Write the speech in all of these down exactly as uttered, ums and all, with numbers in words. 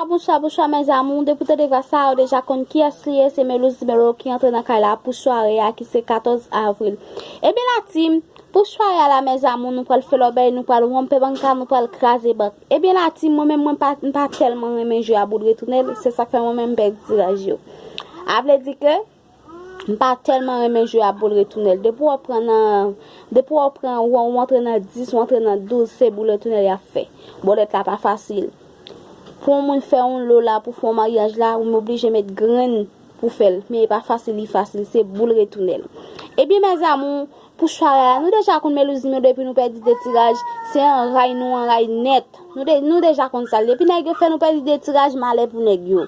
Bonswa, bonswa, mes amours. Depi w tande vwa sa a, ou deja konn kiyès li ye. Se Melouz Melo ki antre nan kay la pou sware a, ki se katòz avril. Ebyen, la team, pou sware a la, mes amours, nou pral fè lòbèy, nou pral wonpe banka, nou pral kraze bank. Ebyen, la team, mwen menm, mwen pa, m pa tèlman renmen jwe a boul retounèl. Se sa k fè mwen menm m pèdi tiraj yo. A vle di ke m pa tèlman renmen jwe a boul retounèl. Depi w pran nan, depi w pran, w, w antre nan dis, w antre nan douz, se boul retounèl y ap fè. Bòlèt la pa fasil. Pou yon moun fè yon lo la, pou fè yon maryaj la, ou oblije met grenn pou fè l. Men e pa fasil, li fasil, se boul retounèl. Ebyen, mes amours, pou sware a, nou deja konn Melouz Melo depi nou pèdi de tiraj, se anray nou anray nèt. Nou, de, nou deja konn sa. Depi nèg yo fè nou pèdi de tiraj, malè pou nèg yo.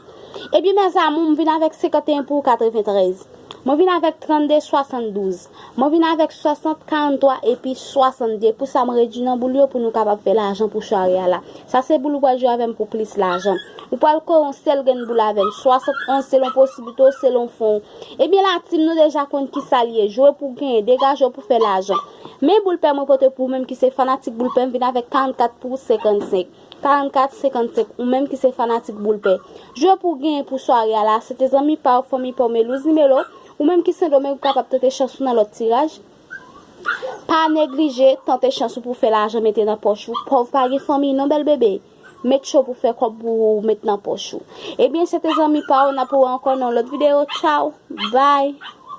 Ebyen, mes amours, m vin avèk senkanteyen pou katreventrèz. Mwen vin avèk trannde swasanndouz. Mwen vin avèk swasant karantwa epi swasannde. Pou sa, mwen redui nan boul yo pou nou kapab fè lajan pou sware a la. Sa se boul ou pral jwe avè m pou plis lajan. Ou pral kore yon sèl grenn boul avè m. Swasannonz selon posiblite w, selon fon w. Ebyen, la team, nou deja konn ki sa l ye. Jwe pou genyen, degaje w pou fè lajan. Men boul pè mwen pote pou ou menm ki se fanatik boul pè, m vin avèk karannkat pou senkannsenk. Karannkat senkannsenk, ou menm ki se fanatik boul pè. Jwe pou genyen pou sware a la, se te zanmi pa w, fanmi pa w, Melouz Melo. Ou menm ki Sendomeng, ou kapab tante chans ou nan lòt tiraj. Pa neglije tante chans ou pou fè lajan mete nan pòch ou. Pòv pa gen fanmi non, bèl bebe. Met cho pou fè kòb pou ou met nan pòch ou. Ebyen, se te zanmi pa w, n ap wè ankò nan lòt videyo. Tchaw, bay.